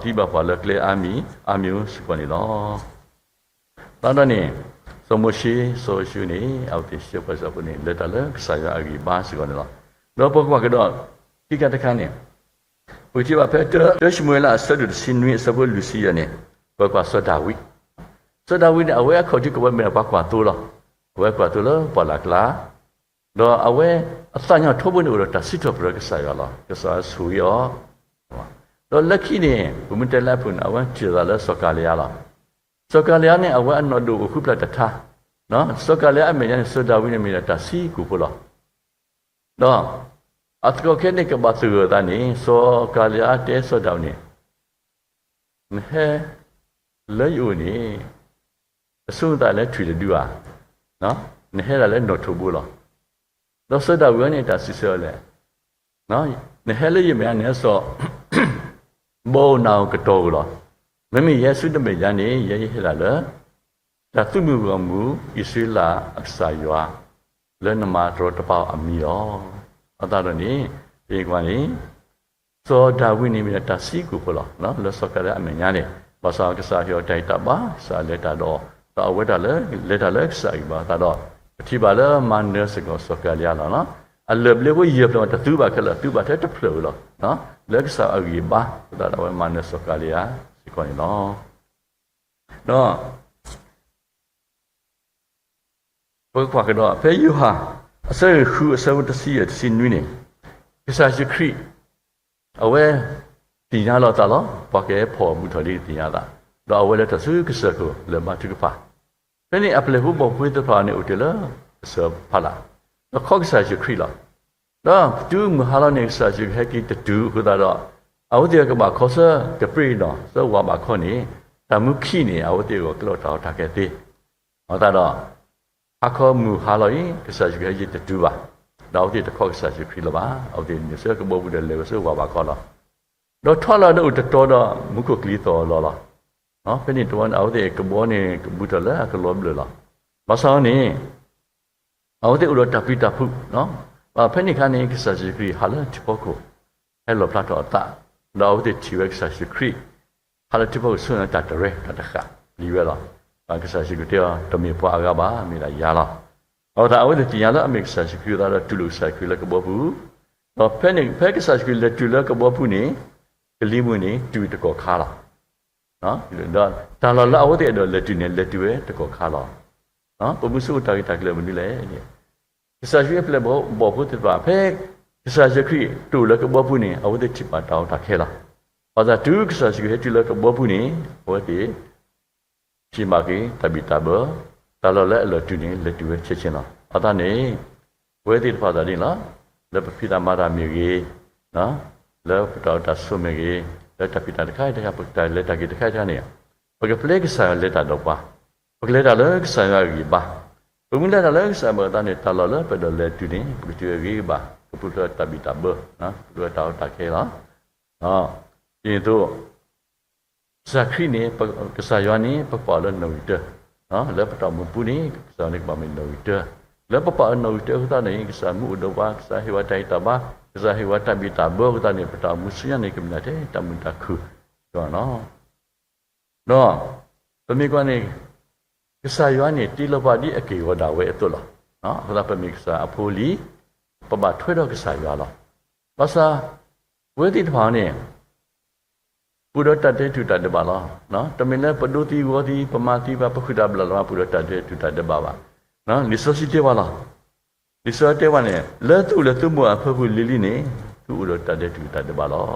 ဒီးဘၣ်သံဘၣ်ပှၢ်လၢကျဲအါမံၤအါမံၤစ့ၢ်ကီးန့ၣ်လီၤ. သတးဒီးန့ၣ် စီၤမိၤၡ့ စီၤယိၤၡူးန့ၣ် အဝဲသ့ၣ်ဆှၢပှၤအံၣ်စရ့လးဖိန့ၣ် လဲၤတၢ်လၢကစၢ်ယွၤအဂံၢ်ဘါစ့ၢ်ကီးန့ၣ်လီၤ. ဒီးပကွၢ်ကဒီး ခံခါတခါန့ၣ် ပကထံၣ်ဘၣ်ဖဲတၢၡမူၤအ့လးအဆၢဒိၣ်တဆံနွံအဆၢဖိလွံၢ်ဆံယဲၢ်န့ၣ် ပကွၢ်စီၤဒၤဝံး, စီၤဒၤဝံးန့ၣ် အဝဲအခီၣ်ထံးကီၢ်ပူၤမ့ၢ်ပှၤကွၢ်သိလီၤ. အဝဲကွၢ်သိလၢပှၢ်လၢ်ကျါ ဒီးအဝဲအသးကညီၤထီဘိန့ၣ် အိၣ်ဒီးတၢ်စံးထီၣ်ပတြၢၤကစၢ်ယွၤလီၤ. ကစၢ်ယွၤဆိၣ်ဂ့ၤအီၤ, ဒီးလၢခံန့ၣ် ပမ့ၢ်တဲလၢအပူၤန့ၣ် အဝဲထံၣ်လိာ်သးလၢစီၤကၤလံယါလီၤ. စီၤကၤလံယါန့ၣ် အဝဲအနီၢ်ဒိၣ်အိၣ်ဃုဖျၢၣ်တထါ, စီၤကၤလံယါအမဲာ်ညါန့ၣ် စီၤဒၤဝံးန့ၣ်မ့ၢ်ဒၣ်တၢ်ဆံးကိာ်ဖိလီၤ. ဒီးအသကိးခဲန့ၣ် ကဘၣ်သဂၢၢ်အသးန့ၣ် စီၤကၤလံယါတဲစီၤဒၤဝံးန့ၣ် နဟဲလၢယအိၣ်န့ၣ် အဆိကမိၣ်သးလၢထွံၣ်တဒုဧါ, နဟဲဒၣ်လၢနီၣ်ထိးဘိလီၤ. ဒီးစီၤဒၤဝံးန့ၣ် တၢ်စံးဆၢအီၤလဲၣ်, နဟဲလၢယမဲာ်ညါန့ၣ် စီၤ ဘီဧိၤနၤဧိၤကတီၤဧိၤလီၤ. မ့မ့ၢ်ယဲဆူတဘ့ၣ်ညါန့ၣ် ယဲယဟဲဒၣ်လၢ တၢ်သုးမုၢ်ဂီၢ်မုၢ် အံၣ်စရ့လးအကစၢ်ယွၤ လၢနမၤတရီတပါအီၤအမံၤလီၤ. အဃိသတးဒီးန့ၣ် ပကွၢ်န့ၣ် စီၤဒၤဝံးန့ၣ်မ့ၢ်ဒၣ်တၢ်စံးကိၣ်ဖိလီၤ. လၢစီၤကၤလံယါအမဲာ်ညါန့ၣ် ဘၣ်ဆၣ်ကစၢ်ဟ့ၣ်အီၤတၢ်ဂံၢ်တၢ်ဘါ ကစၢ်လဲၤတၢ်ဒီးအီၤ ဒီးအဝဲဒၣ်လၢ လဲၤတၢ်လၢကစၢ်အဂံၢ်ဘါအသးဒီး ပထံၣ်ဘၣ်လၢမၤနၢၤစ့ၢ်ကီးစီၤကၤလံယါလီၤ. အလၢၢ်ဘျ့ဖိယဲၢ်ဖျၢၣ်မး တသုဘၣ်ခဲလၢာ် သုဘၣ်ထဲတဖျၢၣ်ဝံၤလီၤ. လၢကစၢ်အဂံၢ်ဘါအသးဒီး အဝဲမၤနၢၤစီၤကၤလံယါစ့ၢ်ကီးန့ၣ်လီၤ. ဒီး ပကကွၢ်ကဒီး ဖဲယိၤဟၣ် အဆၢဒိၣ်ဃု အဆၢဖိတဆံယဲၢ် တဆံနွံန့ၣ် ကစၢ်ယ့ၣ်ၡူးခရံာ် အဝဲ သ့ၣ်ညါလီၤအသးလီၤ. ပှၤကဟဲဖီၣ်အီၤဘူးထီၣ်လံ သ့ၣ်ညါအသး, ဒီးအဝဲလဲၤထီၣ်ဆူကစၢၢ်ခိၣ် လဲၤဘါထုကဖၣ်. ဖဲန့ၣ်အပျဲၢ်ဖိဘီၣ်ဖိသ့ၣ်တဖၣ်န့ၣ် အိၣ်တ့ၢ်လၢကစၢၢ်ဖီလာ် ဒီးခီကစၢ်ယ့ၣ်ၡူးခရံာ်လီၤ. ဒီးတုၤမုၢ်ဟါလီၤန့ၣ် ကစၢ်ယ့ၣ်ၡူးခရံာ်ဟဲက့ၤတတုၤအဃိသတးဒီး အဝဲသ့ၣ်ကဘၣ်ခီဆၢကပြ့ၣ်နီၣ် ဆၢဝးဘးခီန့ၣ် တၢ်မူခံန့ၣ် အဝဲသ့ၣ်အဂီၢ်ကျဲလီၤတၢ်အီၣ်တၢ်ကဲသ့. အဃိသတးဒီး ဟါခီမုၢ်ဟါလီၤအံၤ ကစၢ်ယ့ၣ်ၡူးခရံာ်ဟဲက့ၤတတုၤဘၣ်, ဒီးအဝဲသ့ၣ်တခီကစၢ်ယ့ၣ်ၡူးခရံာ်လၢၤဘၣ်. အဝဲသ့ၣ်န့ၣ်ဆၢကဘီပူၤဒီးလဲၤဝဲဆၢဝးဘးခီလီၤ. ဒီးထီၣ်လီၤဒီးအိၣ်တတီၤဒီးမူခိၣ်ကလံၤသီၣ်လီၤလီၤ. ဖဲန့ၣ်တဝီန့ၣ် အဝဲသ့ၣ်ကဘီန့ၣ်ကဘူးထီၣ်လၢအကလီဘျၢၣ်လီၤ. ဘၣ်ဆၣ်န့ၣ် အဝဲသ့ၣ်အိၣ်ဒီးတၢ်ပျံၤတၢ်ဖုး, ဖဲန့ၣ်အခါန့ၣ် ကစၢ်ယ့ၣ်ၡူးခရံာ်ဟးလၢထံဖီခိၣ် ဟဲလီၣ်ဖျါထီၣ်အသး, ဒီးအဝဲသ့ၣ်ထံၣ်ဝဲကစၢ်ယ့ၣ်ၡူးခရံာ် ဟးလၢထံဖီခိၣ်ဆိန့ၣ် တၢ်တရဲၣ်တၢ်တဃာ်လံဝဲလီၤ. ကစၢ်ယ့ၣ်ၡူးခရံာ်တဲအီၤ တမ့ၢ်ပှၤအဂၤဘၣ် မ့ၢ်ဒၣ်ယၤလီၤ. အဃိသတး အဝဲသ့ၣ်သ့ၣ်ညါလၢအမ့ၢ်ကစၢ်ယ့ၣ်ၡူးခရံာ်အဃိသတးဒီး တူၢ်လိာ်ကစၢ်ယ့ၣ်ၡူးခရံာ်လၢကဘီပူၤ, ဒီးဖဲန့ၣ် ဖဲကစၢ်ယ့ၣ်ၡူးခရံာ်လဲၤတုၤလၢကဘီပူၤန့ၣ် ကလံၤမုၢ်န့ၣ် တုၤတကီၢ်ခါလီၤ. ဒီးတၢ်လီၢ်လၢအဝဲသ့ၣ်အဲၣ်ဒိးလဲၤတုၤန့ၣ် လဲၤတုၤဝဲတကီၢ်ခါလီၤ. ပမ့ၢ်ဆိကမိၣ်တၢ်ဂ့ၢ်တၢ်ကျိၤမနုၤလဲၣ်န့ၣ်, ကစၢ်ယ့ၣ်ၡူးခရံာ်အပျဲၢ်ဘီၣ်ဖိသ့ၣ်တဖၣ် ဖဲကစၢ်ယ့ၣ်ၡူးခရံာ်တအိၣ်လၢကဘီပူၤန့ၣ် အဝဲသ့ၣ်ထံၣ်ဘၣ်တၢ်အီၣ်တၢ်ခဲလီၤ. ဘၣ်ဆၣ်တုၤကစၢ်ယ့ၣ်ၡူးခရံာ်ဟဲတုၤလၢကဘီပူၤန့ၣ် အဝဲသ့ၣ် ထံၣ်ဘၣ်က့ၤတၢ်ဘံၣ်တၢ်ဘၢ, တၢ်လီၢ်လၢအလဲၤတုၤန့ၣ် လဲၤတုၤဝဲဆဲးဆဲးလီၤ. အဃိသတးန့ၣ် ပဝဲသ့ၣ်တဖၣ်သတးန့ၣ်လီၤ, လၢပဖံးတၢ်မၤတၢ်မ့ၢ်ဂ့ၤ, လၢပတၢ်အိၣ်တၢ်ဆိးမ့ၢ်ဂ့ၤ, လၢတၢ်ဖံးတၢ်တခါတခါ ပတၢ်လဲၤတၢ်က့ၤတခါတခါန့ၣ် ပကပျဲကစၢ်ယွၤလဲၤတၢ်ဒီးပှၤ, ပကလဲၤတၢ်လၢကစၢ်ယွၤအဂံၢ်အဘါ, ပမ့ၢ်လဲၤတၢ်လၢကစၢ်ယွၤအဂံၢ်အဘါအဃိသတးန့ၣ် တၢ်လီၢ်လၢပအဲၣ်ဒိးလဲၤတုၤန့ၣ် ပကတုၤဝဲဂ့ၤဂ့ၤဘၣ်, ပကပူၤဖျဲးတၢ်ဘံၣ်တၢ်ဘၢ, ပကပူၤဖျဲးတၢ်အီၣ်တၢ်ခဲလီၤ. ဒ်န့ၣ်အသိး ကစၢ်ခရံာ်န့ၣ် ကစၢ်ယွၤန့ၣ် ပကပာ်အီၤလၢနီၣ်ဂံၢ်တၢ, လၢပတၢ်အိၣ်မူပူၤန့ၣ် ကစၢ်ယွၤန့ၣ်ကဘၣ်မ့ၢ်နီၣ်ဂံၢ်တၢ, လၢပပာ်အီၤနီၣ်ဂံၢ်တၢအဃိသတးန့ၣ် ကစၢ်မူအိၣ်ဒီးပှၤ, ကစၢ်ဟ့ၣ်ဝဲတၢ်ဂံၢ်တၢ်ဘါ, ကစၢ်ဟ့ၣ်ဝဲတၢ်ဘံၣ်တၢ်ဘၢအဃိသတးန့ၣ် ပတၢ်အိၣ်မူဆူညါန့ၣ် ကမ့ၢ်ဒၣ်ထဲတၢ်မုာ်တၢ်ခုၣ်လီၤ. ဒီးပမ့ၢ်ကွၢ်န့ၣ် ကစၢ်ယွၤန့ၣ် တ့လီၤပှၤဒ်အက့ၢ်ဂီၤဒၣ်ဝဲအသိးလီၤ. အဃိသတးပမ့ၢ်ကစၢ်အဖိအလံၤ, ပဘၣ်ထွဲဒီးကစၢ်ယွၤလီၤ. ဘၣ်ဆၣ် ပဝဲသ့ၣ်တဖၣ်န့ၣ် ပူၤဒီးတၢ်ဒဲးတူၢ်တၢ်ဒဲးဘးလီၤ. တမ့ၢ်လၢပဒိသံဝီသံ ပမၤသံဘၣ် ပဃုာ်တၢ်ဘျၣ်လီၤမး ပူၤဒီးတၢ်ဒဲးတူၢ်တၢ်ဒဲးဘးဘၣ်. လံာ်စီဆှံတဲဝဲလီၤ. လံာ်စီဆှံတဲဝဲန့ၣ် လၢသုအိၣ်လၢသုမိၢ်အဖၢပူၤလံၤလံၤန့ၣ် သုအိၣ်ဒီးတၢ်ဒဲးတူၢ်တၢ်ဒဲးဘးလီၤ.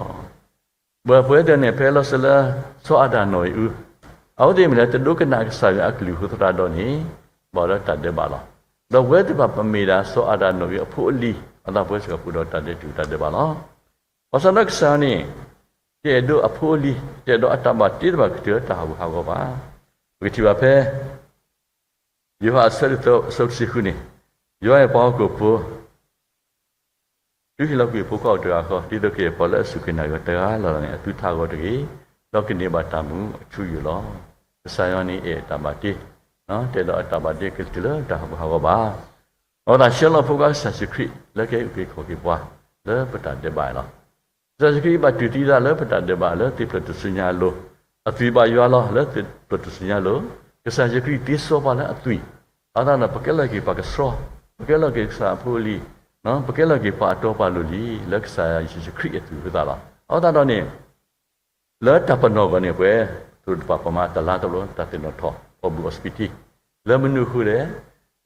ပဝဲပဝဲသ့ၣ်န့ၣ် ဖဲလီၤစၢၤလၢ စီၤအၤဒၣ်နီၢ်အံၤအု, အဝဲသ့ၣ်မ့ၢ်လၢတဒိကနၣ်ကစၢ်ယွၤအကလုၢ်အဃိသတးဒီးန့ၣ် ဘၣ်ဒီးတၢ်ဒဲးဘးလီၤ. ဒီးပဝဲသ့ၣ်တဖၣ်ပမ့ၢ်ဒၣ်စီၤအၤဒၣ်နီၢ်အံၤအဖိအလံၤ အဃိသတးပဝဲစ့ၢ်ကီးပူၤဒီးတၢ်ဒဲးတူၢ်တၢ်ဒဲးဘးလီၤ. ဘၣ်ဆၣ်ဒီးကစၢ်ယွၤန့ၣ် တအဲၣ်ဒိးအဖိအလံၤ, တအဲၣ်ဒိးအတၢ်ဘၣ်တ့တဖၣ်ကတုၤလၢတၢ်ဟးဂူာ်ဟးဂီၤဘၣ်. ပကထံၣ်ဘၣ်ဖဲ ယိၤဟၣ်အဆၢဒိၣ်သၢ အဆၢဖိတဆံဃုန့ၣ်, ယွၤအဲၣ်ပှၤဟီၣ်ခိၣ်ဖိ တုၤဟ့ၣ်လီၤကွံာ်အဖိခွါအိၣ်တဂၤဃီ, ဒ်သိးကအဲၣ်ပှၤလၢအစူၢ်က့ၤနာ်က့ၤအီၤတဂၤလၢ်လၢ်န့ၣ် အသုတဟးဂီၤတဂ့ၤ, ဒီးကန့ၢ်ဘၣ်တၢ်မူအထူအယိာ်လီၤ. ကစၢ်ယွၤန့ၣ်အဲၣ်တၢ်ဘၣ်တ့, တအဲၣ်ဒိးအတၢ်ဘၣ်တ့ကတုၤလၢတၢ်ဟးဂူာ်ဟးဂီၤဘၣ်. အဃိသတးဆှၢလီၤအဖိခွါကစၢ်ယ့ၣ်ၡူးခရံာ် လၢကဟဲအုၣ်က့ၤခီၣ်က့ၤပှၤ လၢပတၢ်ဒဲးဘးလီၤ. ကစၢ်ယ့ၣ်ၡူးခရံာ်ဘၣ်တူၢ်သံသးလၢပတၢ်ဒဲးဘးလၢသ့ၣ်ဖျၢၣ်ထူၣ်စုညါအလိၤ, အသွံၣ်ဘၣ်ယွၤလီၤ လၢသ့ၣ်ဖျၢၣ်ထူၣ်စုညါအလိၤ, ကစၢ်ယ့ၣ်ၡူးခရံာ်သ့စီပှၤလၢအသွံၣ်, အဃိသတးဒီး ပကဲလီၤက့ၤပှၤကဆှီ, ပကဲလီၤက့ၤကစၢ်အဖိအလံၤ, ပကဲလီၤက့ၤပှၤအတီပှၤလိၤလံၤ လၢကစၢ်ယ့ၣ်ၡူးခရံာ်အသွံၣ်အဃိသတးလီၤ. အဃိသတးဒီးန့ၣ် လၢတၢ်ပနီၣ်အဂီၢ်န့ၣ် ပဝဲသ့ၣ်တဖၣ်ပမၤတၢ်လၢတဘျီ တၢ်သ့ၣ်နီၣ်ထီၣ် အီၣ်ဘူၣ်အီစပံးတံ, လၢမနုၤအဃိလဲၣ်,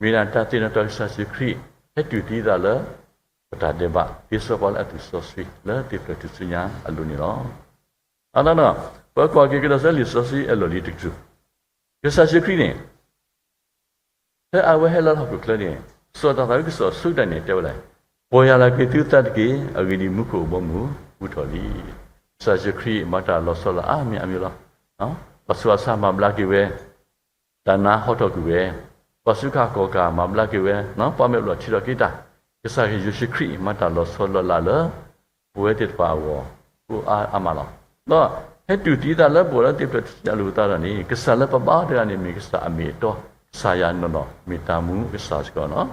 မ့ၢ်ဒၣ်တၢ်သ့ၣ်နီၣ်ထီၣ်ကစၢ်ယ့ၣ်ၡူးခရံာ် ဟဲတူၢ်သံသးလၢ ပတၢ်ဒဲးဘး သ့စီပှၤလၢအသွံၣ်စီဆှံ လၢသ့ၣ်ဖျၢၣ်ထူၣ်စုညါအလိၤန့ၣ်လီၤ. အဃိသတးဒီး ပကွၢ်က့ၤကဒီးဆူလံာ်စီဆှံအလီၢ်လံၤတကတြူၢ်, ကစၢ်ယ့ၣ်ၡူးခရံာ်န့ၣ် ဖဲအဝဲဟဲလီၤလၢဟီၣ်ခိၣ်ချၢန့ၣ် စီၤတၤသၣ်ဝံကစီၣ်အဆိကတၢၢ်န့ၣ် တဲဝဲလဲၣ်, ပီၢ်ယၢ်လီၤက့ၤသုသးတက့ၢ်, အဂ့ၢ်ဒ်အံၤ မူခိၣ်အဘီအမုၢ် ဘူးထီၣ်လံ. ကစၢ်ယ့ၣ်ၡူးခရံာ်မၤတၢ်လီၤဆီလီၤအါမံၤအါမံၤလီၤ. ပှၤဆူးပှၤဆါမၤဘျါက့ၤဝဲ, တၢ်နါဟီထီၣ်ကွံာ်ဝဲ, ပှၤဆူးခါကီၢ်ကၢ်မၤဘျါက့ၤဝဲ, ပှၤမဲာ်ဘျီၣ်ထံထီၣ်က့ၤတၢ်, ကစၢ်ယ့ၣ်ၡူးခရံာ်မၤတၢ်လီၤဆီလီၤလးလၢ ပဝဲသ့ၣ်တဖၣ်အဂီၢ် အိၣ်အါအါမးလီၤ. ဒီး ဟဲတူၢ်သံသးလၢပဂီၢ်လၢသ့ၣ်ဖျၢၣ်ထူၣ်စုညါအလိၤအသးဒီးန့ၣ် ကစၢ်လၢပဘါအီၤတဂၤန့ၣ် မ့ၢ်ကစၢ်အမ့ၢ်အတီ, ကစၢ်ယွၤနီၢ်နီၢ် မ့ၢ်တၢ်မူကစၢ်စ့ၢ်ကီးလီၤ.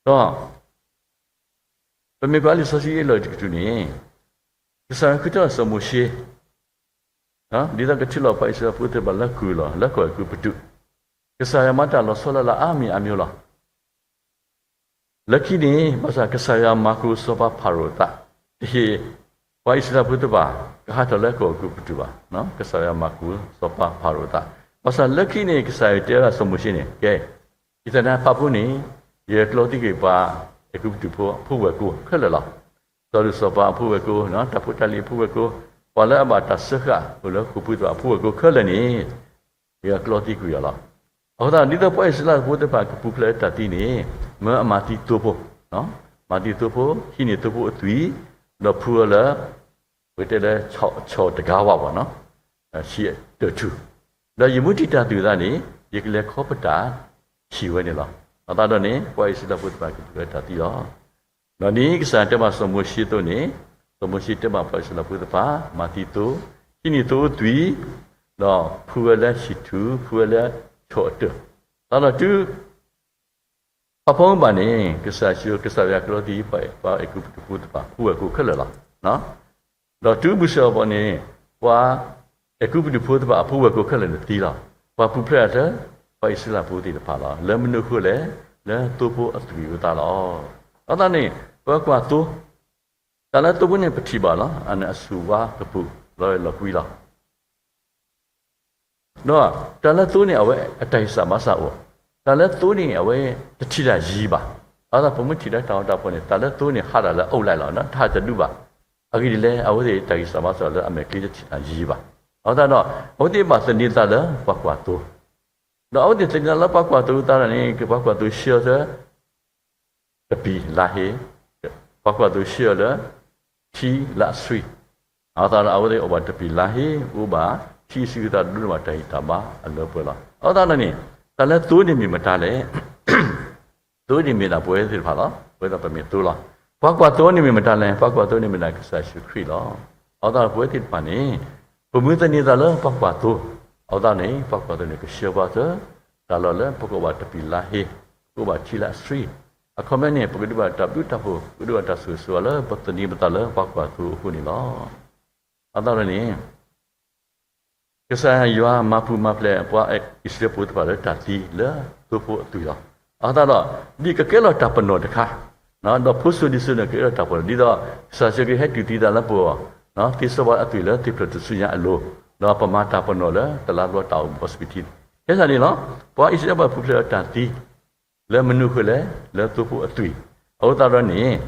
ဒီး ပမ့ၢ်ကွၢ်လံာ်စီဆှံအလီၢ်တကတြူၢ်န့ၣ်, ကစၢ်ယွၤဃုထၢလီၤစီၤမိၤၡ့, ဒ်သိးကထုးလီၤပှၤအံၣ်စရ့လးဖိသ့ၣ်တဖၣ်လၢကီၢ်လီၤ, လၢကီၢ်အဲၤကူပတူး, ကစၢ်ယွၤမၤတၢ်လီၤဆီလၢ်လၢ်အါမံၤအါမံၤလီၤ. လၢခံန့ၣ် ဘၣ်ဆၣ်ကစၢ်ယွၤမၤကိၤစီၤပၤဖၤရိၤအသး, တဟ့ၣ် ပှၤအံၣ်စရ့လးဖိသ့ၣ်တဖၣ် ကဟးထီၣ်လၢကီၢ်အဲၤကူပတူးဘၣ်. ကစၢ်ယွၤမၤကိၤစီၤပၤဖၤရိၤအသး, ဘၣ်ဆၣ်လၢခံန့ၣ် ကစၢ်ယွၤတဲဝဲဒၣ်စီၤမိၤၡ့န့ၣ်, ကဲ, ယတနၤဖးဖိန့ၣ်, ယကျီသံကွံာ်ပှၤအဲၤကူပတူးဖိအဖိဝဲၢ်ကိာ်ခဲလၢာ်လီၤ. စီၤဒူၣ်စီၤပၤအဖိဝဲၢ်ကိာ်, တၢ်ဖိတၢ်လံၤအဖိဝဲၢ်ကိာ်, ပှၤလၢအဘၣ်တၢ်စၢဃာ်အိၣ်လၢဃိာ်ပူၤသ့ၣ်တဖၣ်အဖိဝဲၢ်ကိာ်ခဲလၢာ်န့ၣ် ယကျီသံကွံာ်အီၤလီၤ. အဃိသတး ဒ်သိးပှၤအံၣ်စရ့လးဖိသ့ၣ်တဖၣ်ကပူၤဖျဲးလၢတၢ်သံန့ၣ်, မၢအမၤသံသိဖိ, မၤသံသိဖိ, ဟံးန့ၢ်သိဖိအသွံၣ်, ဒီးဖုအီၤလၢ ပကတဲလၢ ဆီၣ်တဂၤဝါဘၣ်နီၤ, ဆံးတၢၢ်ထူၣ်, ဒီးယမူထံၣ်တၢ်သူၣ်အသးန့ၣ် ယကလဲၤခီပတာ်ဆံးဝဲန့ၣ်လီၤ. အဃိသတးဒီးန့ၣ် ပှၤအံၣ်စရ့လးဖိသ့ၣ်တဖၣ်ကပူၤဖျဲးလၢတၢ်သံလီၤ. ဒီးဒ်ကစၢ်တဲဘၣ်စီၤမိၤၡ့အသိးန့ၣ်, စီၤမိၤၡ့တဲဘၣ်ပှၤအံၣ်စရ့လးဖိသ့ၣ်တဖၣ် မၤသံသိ, ဟံးန့ၢ်သိအသွံၣ်, ဒီးဖုဝဲလၢဆံးထူၣ်, ဖုဝဲလၢဆီၣ်အတၢၢ်, သတးဒီးတုၤ ဖးဖီမုၢ်ဘၣ်န့ၣ် ကစၢ်ယွၤ, ကစၢ်ယွၤကျီသံ ပှၤအဲၤကူပတူးဖိသ့ၣ်တဖၣ် ဖိဝဲၢ်ကိာ်ခဲလၢာ်လီၤ. ဒီးတုၤဘုၣ်စၢၤအဘီၣ်န့ၣ်, ပှၤအဲၤကူပတူးဖိသ့ၣ်တဖၣ်အဖိဝဲၢ်ကိာ်ခဲလၢာ်န့ၣ်သံလီၤ. ပှၤပူၤဖျဲးလၢ ပှၤအံၣ်စရ့လးဖိသ့ၣ်တဖၣ်လီၤ. လၢမနုၤအဃိလဲၣ်, လၢသိဖိအသွံၣ်အဃိသတးလီၤ. အဃိသတးန့ၣ် ပကွၢ်သိ, တၢ်လၢသိဖိန့ၣ်ပထံၣ်ဘၣ်လီၤ. အန့ၣ်အဆူၣ်ဝါကပူၤ လီၤအဲၣ်လီၤကွံလီၤ. ဒီးတၢ်လၢသိန့ၣ် အဝဲအတၢ်ဂံၢ်စၢ်ဘါစၢ်အိၣ်, တၢ်လၢသိန့ၣ် အဝဲတထံၣ်တၢ်ယံၤဘၣ်. အဃိသတး ပမ့ၢ်ထံၣ်လၢတၢ်အိၣ်တၢ်ဖှီၣ်န့ၣ် တၢ်လၢသိန့ၣ် ဟးဒၣ်လၢအအိၣ်လဲၣ်လီၤ, တဟးတဒူဘၣ်. အဂ့ၢ်ဒ်လဲၣ်, အဝဲသ့ၣ်တၢ်ဂံၢ်စၢ်ဘါစၢ်လၢအမဲာ်ချံတထံၣ်တၢ်ယံၤဘၣ်. အဃိသတးဒီး အဝဲသ့ၣ်ဘၣ်သန့ၤသးလၢပှၤကွၢ်သိ, ဒီးအဝဲသ့ၣ်သန့ၤသးလၢပှၤကွၢ်သိအဃိသတးန့ၣ် ပှၤကွၢ်သိဆှၢအီၤလၢ တပံၤလါဟ့, ပှၤကွၢ်သိဆှၢအီၤလၢ ထံလၢအဆှံ, အဃိသတးဒီး အဝဲသ့ၣ်အိၣ်ဘၣ်တပံၤလါဟ့, အိၣ်ဘၣ်ထံအဆှံအဃိသတး ဒိးန့ၢ်ဘၣ်တၢ်ဟ့ၣ်တၢ်ဘါအလၢပှဲၤလီၤ. အဃိသတးန့ၣ် တၢ်လၢသိန့ၣ်မ့ၢ်မတၤလဲၣ်. သိန့ၣ်မ့ၢ်ဒၣ်ပဝဲသ့ၣ်တဖၣ်လီၤ. ပဝဲဒၣ်ပမ့ၢ်သိလီၤ. ပှၤကွၢ်သိန့ၣ်မ့ၢ်မတၤလဲၣ်. ပှၤကွၢ်သိန့ၣ်မ့ၢ်ဒၣ်ကစၢ်ယ့ၣ်ၡူးခရံာ်လီၤ. အဃိသတးပဝဲသ့ၣ်တဖၣ်န့ၣ် ပမ့ၢ်သန့ၤသးလၢပှၤကွၢ်သိ, အဃိသတးန့ၣ် ပှၤကွၢ်သိန့ၣ် ကဆှၢပှၤလၢ တၢ်လီၢ်လၢပကအိၣ်ဘၣ်တပံၤလါဟ့, ပကအိၣ်ဘၣ်ထံလၢအဆှံ, အခီပညီန့ၣ် ပကဒုးဘၣ်တၢ်ဘျုးတၢ်ဖှိၣ်, ပကဒုးဘၣ်တၢ်ဆိၣ်ဂ့ၤဆိၣ်ဝါလၢပသန့ၤပသးလၢပှၤကွၢ်သိအဃိန့ၣ်လီၤ. အဃိသတးန့ၣ် ကစၢ်ယွၤမၤပူၤမၤဖျဲး ပှၤအံၣ်စရ့လးဖိသ့ၣ်တဖၣ်လၢတၢ်သံလၢသိဖိအသွံၣ်လီၤ. အဃိသတးဒီး ဒ်ကကဲလီၤတၢ်ပနီၣ်တခါ, ဒီးဖိစိၤလံၤစိၤန့ၣ် ကကဲလီၤတၢ်ပနီၣ် ဒ်သိး ကစၢ်ယ့ၣ်ၡူးခရံာ်ဟဲတူၢ်သံသးလၢပဂီၢ်, သ့စီဝါအသွံၣ်လၢသ့ၣ်ဖျၢၣ်ထူၣ်စုညါအလိၤ, ဒီးပမၤတၢ်ပနီၣ်လၢတလါဘျီတၢ်အိၣ်ဘှီၣ်စပံးထံ, ကဲစ့ၢ်န့ၣ်လီၤ. ပှၤအံၣ်စရ့လးဖိပူၤဖျဲးလၢတၢ်သံ လၢမနုၤအဃိလဲၣ်, လၢသိဖိအသွံၣ်, အဃိသတးဒီးန့ၣ်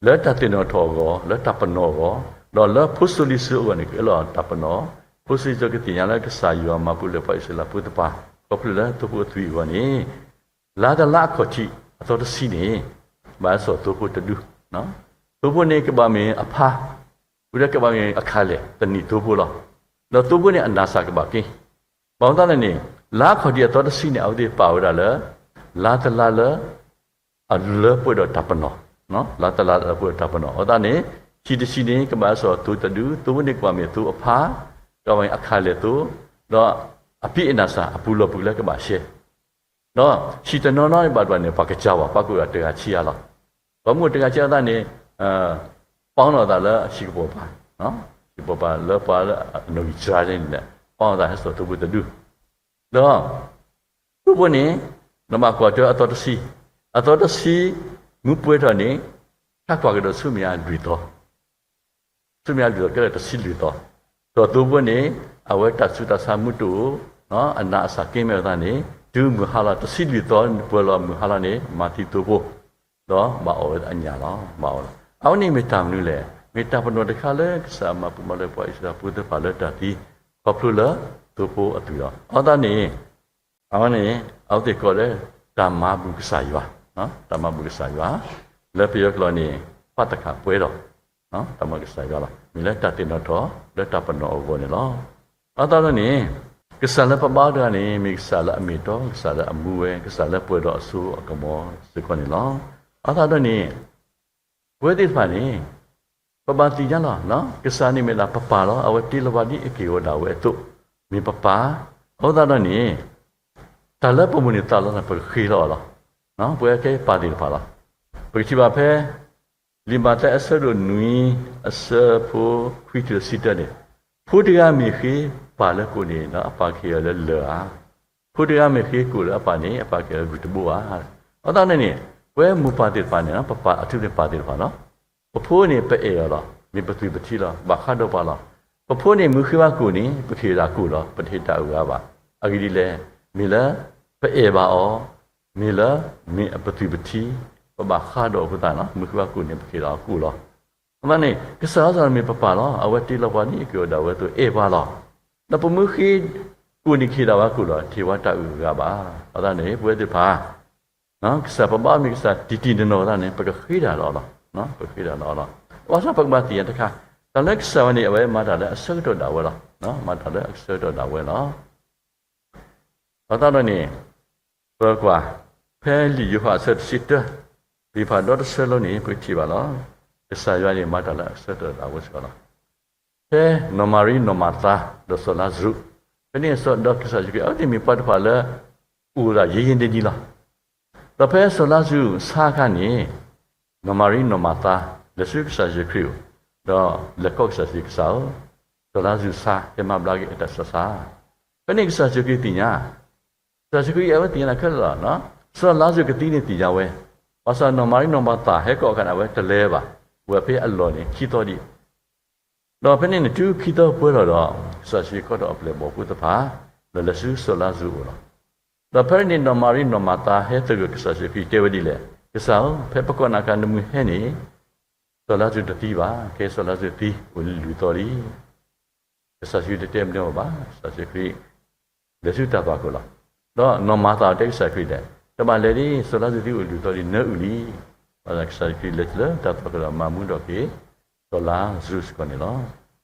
လၢတၢ်သ့ၣ်နီၣ်ထီၣ်အဂီၢ်, လၢတၢ်ပနီၣ်အဂီၢ်, ဒီးလၢဖိစိၤလံၤစိၤအဂီၢ်န့ၣ် ကလီၤတၢ်ပနီၣ်, ဖိစိၤလံၤစိၤကသ့ၣ်ညါလၢကစၢ်ယွၤမၤပူၤဖျဲးပှၤအံၣ်စရ့လးဖိသ့ၣ်တဖၣ် ခီဖျိလၢသိဖိအသွံၣ်အဂီၢ်န့ၣ်, လါတလါအခီၣ်ထံးအသီတဆံန့ၣ် ဘၣ်စီၣ်သိဖိတဒု, သိဖိန့ၣ်ကဘၣ်မ့ၢ်အဖါ, ဝံၤဒီးကဘၣ်မ့ၢ်အခးလဲၢ်သနံၤသိဖိလီၤ. ဒီးသိဖိန့ၣ်အနၢ်စၢ်ကဘၣ်က့ၤ, ဘၣ်မနုၤအဃိလဲၣ်န့ၣ်, လါအခီၣ်ထံးအသီတဆံန့ၣ် အဝဲသ့ၣ်ပာ်ဝဲဒၣ်လၢ လါတလါလၢ အလၢပှဲၤဒီးတၢ်ပနီၣ်, လါတလါလၢပှဲၤဒီးတၢ်ပနီၣ်, အဃိသတးန့ၣ် ဟံၣ်တဟံၣ်န့ၣ် ကဘၣ်စီၣ်သိတဒု, သိဖိန့ၣ်ကဘၣ်မ့ၢ်သိအဖါ, ကဘၣ်မ့ၢ်အခးလဲၢ်သိ, ဒီးအဖံးအနၢ်စၢ်အပူၤလီၢ်ပူၤလၢကဘၣ်ရှဲ, ဒီးဟံၣ်တနီၤနီၤန့ၣ်ဘၣ်တဘၣ်န့ၣ် ပှၤကစၢ်ဘၣ်, ပှၤကအိၣ်ဒၣ်တဂၤဆံဂၤလီၤ. ပှၤမ့ၢ်အိၣ်တဂၤဆံဂၤအဃိသတးန့ၣ် ပီၣ်နီၣ်သးလၢဟံၣ်ကပီၤပၤ, ဟံၣ်ကပီၤပၤလၢပှၤလၢအနီၣ်ဂံၢ်စှၤန့ၣ်, ပီၣ်နီၣ်သးဟဲစီၣ်သိဖိတဒု, ဒီး သိဖိန့ၣ် နဘၣ်ကွၢ်တၢ်အသီတဆံ, အသီတဆံ မူပှဲၤထီၣ်န့ၣ် ထးကွၢ်ကဒီးဆူမဲာ်ညါလွံၢ်သီ, ဆူမဲာ်ညါလွံၢ်သီ ကဲလၢာ်တဆံလွံၢ်သီ, ဒီးသိဖိန့ၣ် အဝဲတၢ်ဆူးတၢ်ဆါမူတအိၣ်, အနၢ်အစၢ်က့မဲာ်အဃိသတးန့ၣ် တုၤမုၢ်ဟါလီၤ တဆံလွံၢ်သီပှဲၤလီၤမုၢ်ဟါလီၤန့ၣ် မၤသံသိဖိ, ဒီးဘၣ်အီၣ်ဝဲအညၣ်လီၤ, ဘၣ်အီၣ်လီၤ. အဝဲန့ၣ်မ့ၢ်တၢ်မနုၤလဲၣ်, မ့ၢ်တၢ်ပနီၣ်တခါလၢကစၢ်မၤပူၤမၤဖျဲးပှၤအံၣ်စရ့လးဖိသ့ၣ်တဖၣ်လၢတၢ်သံ, ခီဖျိလၢသိဖိအသွံၣ်လီၤ. အဃိသတးန့ၣ် အဝဲန့ၣ် အဝဲသ့ၣ်ကိးလၢ တၢ်မၤဘူၣ်ကစၢ်ယွၤ, တၢ်မၤဘူၣ်ကစၢ်ယွၤ, လၢပယီၤကျိာ်န့ၣ် ပၣ်သခၣ်ပွဲတော်, တၢ်မၤကစၢ်ယွၤလီၤ. မ့ၢ်လၢတၢ်သ့ၣ်နီၣ်ထီၣ်လၢတၢ်ပနီၣ်အဂီၢ်န့ၣ်လီၤ. အဃိသတးန့ၣ် ကစၢ်လၢပဘါအီၤတဂၤန့ၣ် မ့ၢ်ကစၢ်လၢအမ့ၢ်အတီ, ကစၢ်လၢအမူဝဲ, ကစၢ်လၢပှဲၤဒီးအစိအကမီၤစ့ၢ်ကီးန့ၣ်လီၤ. အဃိသတးန့ၣ် ပဝဲသ့ၣ်တဖၣ်န့ၣ် ပ ပဘၣ်သ့ၣ်ညါလီၤ, ကစၢ်န့ၣ်မ့ၢ်ဒၣ်ပပၢ်လီၤ. အဝဲတ့လီၤပှၤဒ်အက့ၢ်အဂီၤဒၣ်ဝဲအသိး, မ့ၢ်ပပၢ်. အဃိသတးဒီးန့ၣ် တၢ်လၢပမိၣ်န့ၢ်သးလီန့ၣ် ပကဃ့လီၤအီၤလီၤ. ပဝဲကဲပၢ်သ့ၣ်တဖၣ်လီၤ. ပကထံၣ်ဘၣ်ဖဲ လံာ်မးသဲအဆၢဒိၣ်နွံ အဆၢဖိခွံတုၤလၢဆံတၢန့ၣ်, ဖိတဂၤမ့ၢ်ဃ့ပၢ်လၢကိၣ်န့ၣ်ဒီး အပၢ်ကဟ့ၣ်အီၤလၢလၢၢ်ဧါ. ဖိတဂၤမ့ၢ်ဃ့ကိၣ်လၢအပၢ်န့ၣ် အပၢ်ကဟ့ၣ်အီၤလၢဂုၢ်တဘိဧါ. အဃိသတးန့ၣ်န့ၣ် ပဝဲမိၢ်ပၢ်သ့ၣ်တဖၣ်န့ၣ် ပပၢ်အထူးန့ၣ်ပၢ်သ့ၣ်တဖၣ်လီၤ. ပဖိန့ၣ် ပအဲၣ်အီၤလီၤ, မ့ၢ်ပသွံၣ်ပထံလီၤ, ဘၣ်ဃးဒီးပှၤလီၤ. ပဖိန့ၣ် မ့ၢ်ဃ့ဘၣ်ကိၣ်န့ၣ် ပကဟ့ၣ်ဒၣ်ကိၣ်လီၤ, ပတဟ့ၣ်တၢ်အုၣ်အဂၤဘၣ်. အဂ့ၢ်ဒ်လဲၣ်, မ့ၢ်လၢပအဲၣ်ဘၣ်အီၤ, မ့ၢ်လၢမ့ၢ်ပသွံၣ်ပထံ, ပဘၣ်ဃးဒီးအဃိသတးန့ၣ် မ့ၢ်ဃ့ဘၣ်ကိၣ်န့ၣ် ပကဟ့ၣ်ဒၣ်အီၤကိၣ်လီၤ. အဃိသတးန့ၣ် ကစၢ်ယွၤစ့ၢ်ကီးမ့ၢ်ပပၢ်လီၤ. အဝဲတ့လီၤပှၤဒ်အက့ၢ်အဂီၤဒၣ်ဝဲအသိး အဲၣ်ပှၤလီၤ. ဒီးပမ့ၢ်ဃ့ကိၣ်န့ၣ် ကဟ့ၣ်ဒၣ်ဝဲကိၣ်လီၤ, တဟ့ၣ်ဝဲတၢ်အုၣ်အဂၤဘၣ်. အဃိသတးန့ၣ် ပဝဲသ့ၣ်တဖၣ် ကစၢ်ပဘၣ်မ့ၢ်ကစၢ်တံၢ်တံၢ်နီၢ်နီၢ်အဃိသတးန့ၣ် ပကဃ့ဒၣ်လီၤလီၤ, ပကဃ့ဒၣ်လီၤလီၤ. ဘၣ်ဆၣ်ပကဘၣ်သ့ၣ်ညါတခါ, တၢ်လၢကစၢ်ဝဲန့ၣ် အဝဲမၤတၢ်လၢအဆၢကတီၢ်ဒၣ်ဝဲလီၤ, မၤတၢ်လၢအဆၢကတီၢ်ဒၣ်ဝဲလီၤ. အဃိသတးဒီးန့ၣ် ပကွၢ် ဖဲလံာ်ယိၤဟၣ်အဆၢတဆံတၢ, လံာ်ယိၤဟၣ်ဒီတဆၢလီၤန့ၣ် ပကထံၣ်ဘၣ်လီၤ. ကစၢ်ယွၤန့ၣ် မၤတၢ်လၢအဆၢကတီၢ်ဒၣ်ဝဲစ့ၢ်ကီးလီၤ. ဖဲနီၢ်မၤရံ နီၢ်မၤသၤ ဒီးစီၤလါစရူး, ဖဲန့ၣ်ဒီးကစၢ်ယ့ၣ်ၡူးခရံာ် အဝဲသ့ၣ်မ့ၢ်ပှၤတဖၣ်လၢ အိၣ်ဒၣ်ယံာ်ယံာ်နံၤနံၤလီၤ. ဒီးဖဲစီၤလါစရူးဆါအခါန့ၣ်, နီၢ်မၤရံ နီၢ်မၤသၤလဲၤဆူကစၢ်ယ့ၣ်ၡူးခရံာ်အအိၣ်, ဒီးလဲၤကိးကစၢ်ယ့ၣ်ၡူးခရံာ် ကစၢ်ဧၢ, စီၤလါစရူးဆါ, ဟဲမၤဘျါက့ၤအတၢ်ဆါဆါ. ဖဲန့ၣ်ကစၢ်ယ့ၣ်ၡူးခရံာ်သ့ၣ်ညါ, ကစၢ်ယ့ၣ်ၡူးခရံာ်အဝဲသ့ၣ်ညါတၢ်ခဲလၢာ်လီၤ. စီၤလါစရူးကသံန့ၣ်သ့ၣ်ညါဝဲ, ဘၣ်ဆၣ်နီၢ်မၤရံ နီၢ်မၤသၤဟဲကိးအခါန့ၣ် အဝဲတလဲၤဘၣ်, ဝဲဖဲအလီၢ်န့ၣ် ခံသီဒံး ဒီးဖဲန့ၣ်န့ၣ် တုၤခံသီပှဲၤလီၤဒီး ကစၢ်ယ့ၣ်ၡူးခရံာ်ကိးထီၣ်အပျဲၢ်အဘီၣ်ဖိတဖၣ်, ဒီးလဲၤဆူစီၤလါစရူးအအိၣ်လီၤ. ဒီးဖဲန့ၣ် နီၢ်မၤရံ နီၢ်မၤသၤဟဲသဂၢၢ်ကစၢ်ယ့ၣ်ၡူးခရံာ်တဲဝဲဒ်လဲၣ်, ကစၢ်ဧၢ, ဖဲပကိးနၤအခါနမုၢ်ဟဲန့ၣ် စီၤလါစရူးတသံဘၣ်, ခဲအံၤစီၤလါစရူးသံအိၣ်လံလွံၢ်သီလံ. ကစၢ်ယ့ၣ်ၡူးခရံာ်တတဲမနုၤအီၤဘၣ်, ကစၢ်ယ့ၣ်ၡူးခရံာ် လဲၤဆူတၢ်သွၣ်ခိၣ်လီၤ. ဒီးနီၢ်မၤသၤတဲကစၢ်ခရံာ်လဲၣ်, တဘၣ်လဲၤဒံး, စီၤလါစရူးသံအိၣ်လွံၢ်သီလံ, နၢအုၣ်လံ. ဘၣ်ဆၣ်ကစၢ်ယ့ၣ်ၡူးခရံာ်လဲၤတုၤလၢတၢ်သွၣ်ခိၣ်ဒီးမၤမူထီၣ်က့ၤ စီၤလါစရူးစ့ၢ်ကီးန့ၣ်လီၤ.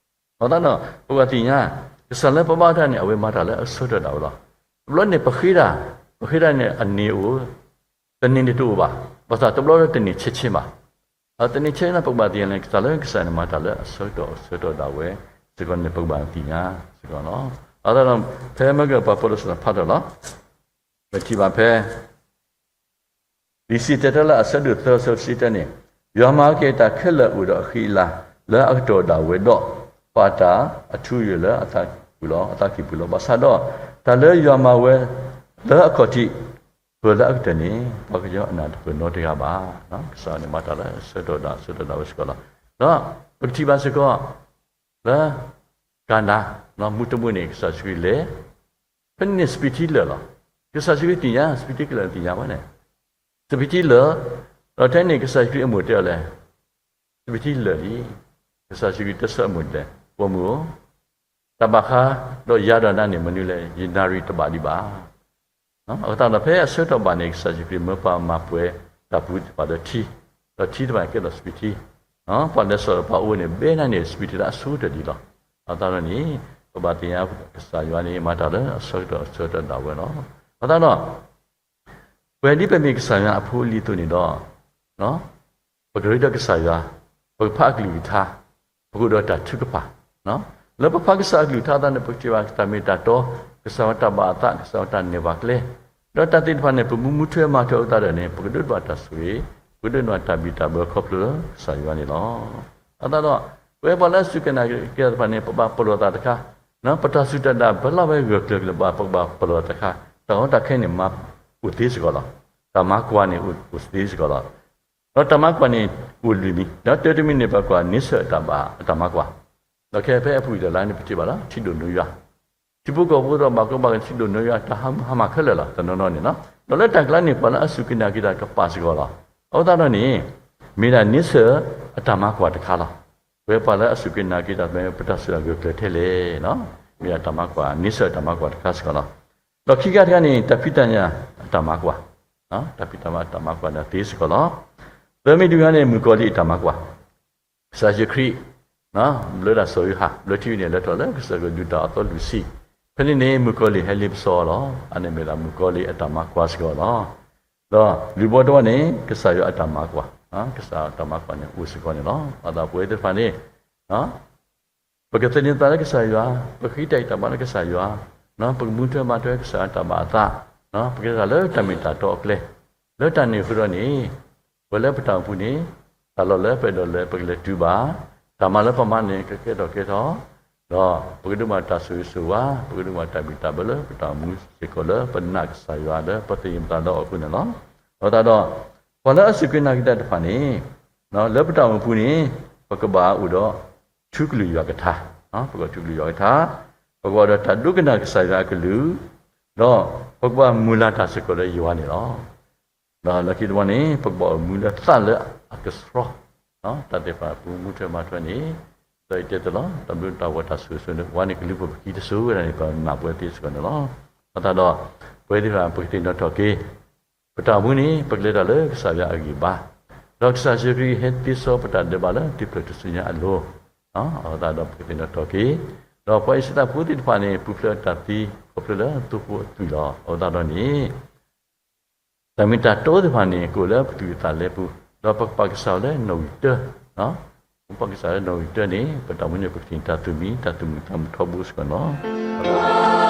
အဃိသတးဒီး ပဘၣ်သ့ၣ်ညါ, ကစၢ်လၢပဘါတၢ်န့ၣ် အဝဲမၤတၢ်လၢအဆၢကတီၢ်ဒၣ်ဝဲလီၤ. တဘျီန့ၣ် ပဃ့ဒၣ်, ပဃ့ဒၣ်န့ၣ် အန့ၣ်အိၣ်, တန့ၢ်န့ၣ်တအိၣ်ဘၣ်, ဘၣ်ဆၣ်တဘျီလၢတန့ၢ်ဆံးဆံးဘၣ်. တန့ၢ်ဆံးန့ၣ် ပကဘၣ်သ့ၣ်ညါလၢ ကစၢ်လၢကစၢ်န့ၣ် မၤတၢ်လၢအဆၢကတီၢ်အဆၢကတီၢ်ဒၣ်ဝဲစ့ၢ်ကီးန့ၣ် ပကဘၣ်သ့ၣ်ညါစ့ၢ်ကီးလီၤ. အဃိသတးဒီး ဖဲမ့ၢ်ကပှၤပီၣ်လဲၣ်စ့ၢ်ကီးဖးထီၣ်လီၤ. ပထံၣ်ဘၣ်ဖဲ လံာ်စံၣ်တဲၤတဲလီၤအဆၢဒိၣ်သၢ အဆၢတဆံတၢန့ၣ်, ယွၤမၤက့ၤတၢ်ခဲလၢာ်အိၣ်ဒီးအဃံအလၤ လၢအကတီၢ်ဒၣ်ဝဲဒီး, ပာ်တၢ်အထူအယိာ်လၢအသးပူၤလီၤ, အသးကံၢ်ပူၤလီၤ. ဘၣ်ဆၣ်ဒီး တၢ်လၢယွၤမၤဝဲလၢအခီၣ်ထံး ပှဲၤလၢအကတၢၢ်န့ၣ် ပှၤကညီအနၢ်တပၢၢ်နီတဂၤဘၣ်. ကစၢ်န့ၣ်မၤတၢ်လၢအဆၢကတီၢ်ဒၣ် အဆၢကတီၢ်ဒၣ်ဝဲစ့ၢ်ကီးလီၤ. ဒီးပကထံၣ်ဘၣ်စ့ၢ်ကီး လၢ ကၤနါ မူတမူန့ၣ် ကစၢ်ယ့ၣ်ၡူးခရံာ်လဲၤ, ဖဲန့ၣ်န့ၣ် စပံးထံလၢာ်လီၤ. ကစၢ်ယ့ၣ်ၡူးခရံာ်သ့ၣ်ညါ စပံးထံကလၢာ်သ့ၣ်ညါဝဲန့ၣ်, စပံးထံလၢာ်, ဒီးထဲန့ၣ် ကစၢ်ယ့ၣ်ၡူးခရံာ်အမိၢ်တဲအီၤလဲၣ်, စပံးထံလၢာ်လံ. ကစၢ်ယ့ၣ်ၡူးခရံာ်တဲဆၢအမိၢ်ဒ်လဲၣ်, ပိာ်မုၣ်ဧၢ, တၢ်ဘၣ်ဃးဒီးယၤဒီးနၤန့ၣ် မနုၤလဲၣ်, ယနၣ်ရံၣ်တဘၣ်ဒံးဘၣ်. အဃိသတးဒီး ဖဲအဆၢကတီၢ်ဘၣ်န့ၣ် ကစၢ်ယ့ၣ်ၡူးခရံာ်မၢပှၤမၤပှဲၤတၢ်ပူၤသ့ၣ်တဖၣ်လၢထံ, ဒီးထံတဖၣ်န့ၣ်ကဲဒီးစပံးထံ, ပှၤလဲၤစိာ်ဒီးပှၤအိၣ်န့ၣ် ဘဲနၤန့ၣ် စပံးထံလၢအဆိကတၢၢ်ဒံးလီၤ. အဃိသတးဒီးန့ၣ် ပဘၣ်သ့ၣ်ညါကစၢ်ယွၤန့ၣ် မၤတၢ်လၢအဆၢကတီၢ်အဆၢကတီၢ်ဒၣ်ဝဲလီၤ. အဃိသတးဒီး ပဝဲဒ်ပမ့ၢ်ကစၢ်ယွၤအဖိအလံၤအသိးန့ၣ်ဒီး ပကရ့ဒီးကစၢ်ယွၤ, ပကဖးအကလုၢ်ကထါ, ပကအိၣ်ဒီးတၢ်ထုကဖၣ်, လၢပဖးကစၢ်အကလုၢ်ကထါအသးန့ၣ် ပကထံၣ်ဘၣ်ကစၢ်မ့ၢ်တၢ်တီ, ကစၢ်ဝဲတၢ်ဘၣ်အသး, ကစၢ်ဝဲတၢ်နဲၣ်ပှၤကျဲ, ဒီးတၢ်သ့ၣ်တဖၣ်န့ၣ် ပမူမူထွဲမၤထွဲအဃိသတးဒီးန့ၣ် ပကဒိးန့ၢ်ဘၣ်တၢ်ဆိၣ်ဂ့ၤ, ပကဒိးန့ၢ်ဘၣ်တၢ်ဘံၣ်တၢ်ဘၢခီဖျိလၢကစၢ်ယွၤန့ၣ်လီၤ. အဃိသတးဒီး ပဝဲပှၤလၢအစူၢ်က့ၤနာ်က့ၤတၢ်တဖၣ်န့ၣ် ပဘၣ်ပလီၢ်သးတခါ, ပတၢ်စူၢ်တၢ်နာ်ဘၣ်လီၤဝဲဂၢၢ်ကျၢၤကျၢၤဘၣ် ပကဘၣ်ပလီၢ်သးတခါ, တၢ်ကီတၢ်ခဲန့ၣ် မၤအိၣ်သ့စ့ၢ်ကီးလီၤ. တၢ်မၤကွၢ်န့ၣ်အိၣ်သ့စ့ၢ်ကီးလီၤ. ဒီးတၢ်မၤကွၢ်န့ၣ် အိၣ်လွံၢ်မံၤ, ဒီးတၢတမံၤန့ၣ် ပှၤကွၢ်န့ဆၢၣ်အတၢ်ဘၣ်အတၢ်မၤကွၢ်, ဒီးခဲဖဲအပူၤတလါန့ၣ် ပထံၣ်ဘၣ်လၢ ထံဒိၣ်နိယွၤ, ထံဖိကီၢ်ဖိဒီးဘၣ်ကီဘၣ်ခဲထံဒိၣ်နိယွၤ တၢ်ဟးမုၢ်ဟါမၢ်ခဲလၢာ်လီၤ တနီၤနီၤန့ၣ်လီၤ. ဒီးလၢတၢ်ကျါန့ၣ် ပှၤလၢအစူၢ်က့ၤနာ်က့ၤတၢ်ကပာ်စ့ၢ်ကီးလီၤ. အဃိသတးဒီးန့ၣ် မ့ၢ်ဒၣ်န့ဆၢၣ်အတၢ်မၤကွၢ်တခါလီၤ. ပဝဲပှၤလၢအစူၢ်က့ၤနာ်က့ၤတၢ် ပတၢ်စူၢ်တၢ်နာ်ဂၢၢ်ကျၢၤထဲလဲၣ်, မ့ၢ်ဒၣ်တၢ်မၤကွၢ်, န့ဆၢၣ်အတၢ်မၤကွၢ်တခါစ့ၢ်ကီးလီၤ. ဒီးခံခါတခါန့ၣ် တၢ်ဖံးတၢ်ညၣ်အတၢ်မၤကွၢ်, တၢ်ဖံးတၢ်မၤအတၢ်မၤကွၢ်န့ၣ်သ့စ့ၢ်ကီးလီၤ. သၢမံၤတမံၤန့ၣ် မုၣ်ကီၤလံၢ်အတၢ်မၤကွၢ်, ကစၢ်ယ့ၣ်ၡူးခရံာ် ဘျၢတၢ်စီၤယိၤဟၣ် ဘျၢထံန့ၣ် လဲၤထီၣ်လၢကစၢၢ်ကဒုၣ်တၢ်အသီလွံၢ်ဆံ, ဖဲန့ၣ်န့ၣ် မုၣ်ကီၤလံၢ်ဟဲလ့ပစီအီၤလီၤ. အန့ၣ်မ့ၢ်ဒၣ်မုၣ်ကီၤလံၢ်အတၢ်မၤကွၢ်စ့ၢ်ကီးလီၤ. ဒီးလွံၢ်ဘီတဘီန့ၣ် ကစၢ်ယွၤအတၢ်မၤကွၢ်, ကစၢ်တၢ်မၤကွၢ်န့ၣ်အိၣ်စ့ၢ်ကီးန့ၣ်လီၤ. အဃိသတးဒီးပဝဲသ့ၣ်တဖၣ်န့ၣ် ပကသန့ၤသးလၢကစၢ်ယွၤ, ပကဃ့တၢ်ဂံၢ်တၢ်ဘါလၢကစၢ်ယွၤ, ပကမူထွဲမၤထွဲကစၢ်ယွၤတၢ်ဘၣ်အသး, ပကသန့ၤသးလၢတၢ်မ့ၢ်တၢ်တီအကျဲ, လၢတၢ်န့ၣ်အဃိဒီးန့ၣ် ပဝဲလၢပတၢ်အိၣ်မူပူၤန့ၣ် တၢ်လီၢ်လၢပအဲၣ်ဒိးလဲၤပကလဲၤတုၤဘၣ်, တၢ်မၤလၢပမၤန့ၣ် ကကဲထီၣ်ကဲထီၣ်, ဒီးပကဒိးမၤတၢ်ဆိၣ်ဂ့ၤဆိၣ်ဝါ, ပကဒိးမၤတၢ်ဘံၣ်တၢ်ဘၢလၢပတၢ်အိၣ်မူစ့ၢ်ကီးလၢပနာ်ကစၢ်ယွၤလၢပသန့ၤပသးလၢအီၤအဃိန့ၣ်လီၤ. အဃိသတးဒီး ပှၤလၢအစူၢ်က့ၤနာ်က့ၤတၢ်တဖၣ်န့ၣ် လၢပတၢ်အိၣ်မူပူၤန့ၣ် ပကဘၣ်အိၣ်ဒီး ထူကလုၢ်ယွၤကထါ, ပကအိၣ်ထူကလုၢ်ယွၤကထါ, ပကအိၣ်ဒီးတၢ်ဒိကနၣ်ကစၢ်ယွၤအကလုၢ်, ဒီးပကဘၣ်မုၢ်လၢ်တၢ်စ့ၢ်ကီးလၢယွၤန့ၣ်လီၤ. ဒီးလၢခံတဘျီန့ၣ် ပကဘၣ်အိၣ်မူလၢသးလၢအကဆှီ, တၢ်သ့ၣ်တဖၣ်ပူၤမူထွဲမၤထွဲန့ၣ်, ဒီးယတဲတၢ်လီၤ တၢ်ဘျုးတၢ်ဝဲတၢ်ဆိၣ်ဂ့ၤဆိၣ်ဝါန့ၣ် ပဝဲန့ၣ်ကလူၤပိာ်ပခံတစိၤဝဲဒၣ်န့ၣ် ပနၢ်ပၢၢ်သ့စ့ၢ်ကီးန့ၣ်လီၤ. အဃိသတးဒီး ပဝဲသ့ၣ်တဖၣ်ပကသ့ၣ်နီၣ်ထီၣ်က့ၤ ပတၢ်အိၣ်မူန့ၣ် ပကလဲၤတၢ်လၢကစၢ်ယွၤအဂံၢ်ဘါ, ဒီးကစၢ်ယ့ၣ်ၡူးခရံာ်ဟဲသ့စီပတၢ်ဒဲးဘးလၢ တံၤဖျၢၣ်ထူၣ်စုညါအလိၤ, အဃိသတးဒီးပကသ့ၣ်နီၣ်ထီၣ်က့ၤ, ဒီးပှၤအံၣ်စရ့လးဖိသ့ၣ်တဖၣ်န့ၣ် ပူၤဖျဲးတၢ်သံ ခီဖျိလၢသိဖိအသွံၣ်လီၤ. အဃိသတးဒီးန့ၣ် တၢ်မ့ၢ်တၢ်တီသ့ၣ်တဖၣ်န့ၣ် ကအိၣ်လၢပသူၣ်ကံၢ်သးလဲပူၤ, ဒီးပကပာ်ကစၢ်လၢနီၣ်ဂံၢ်တၢ, ပကပာ်ကစၢ်လၢနီၣ်ဂံၢ်တၢန့ၣ် ပတၢ်အိၣ်မူန့ၣ်ပကထံၣ်တၢ်သူၣ်မံ တၢ်သူၣ်မုာ်သးမုာ်ထီဘိစ့ၢ်ကီးန့ၣ်လီၤ.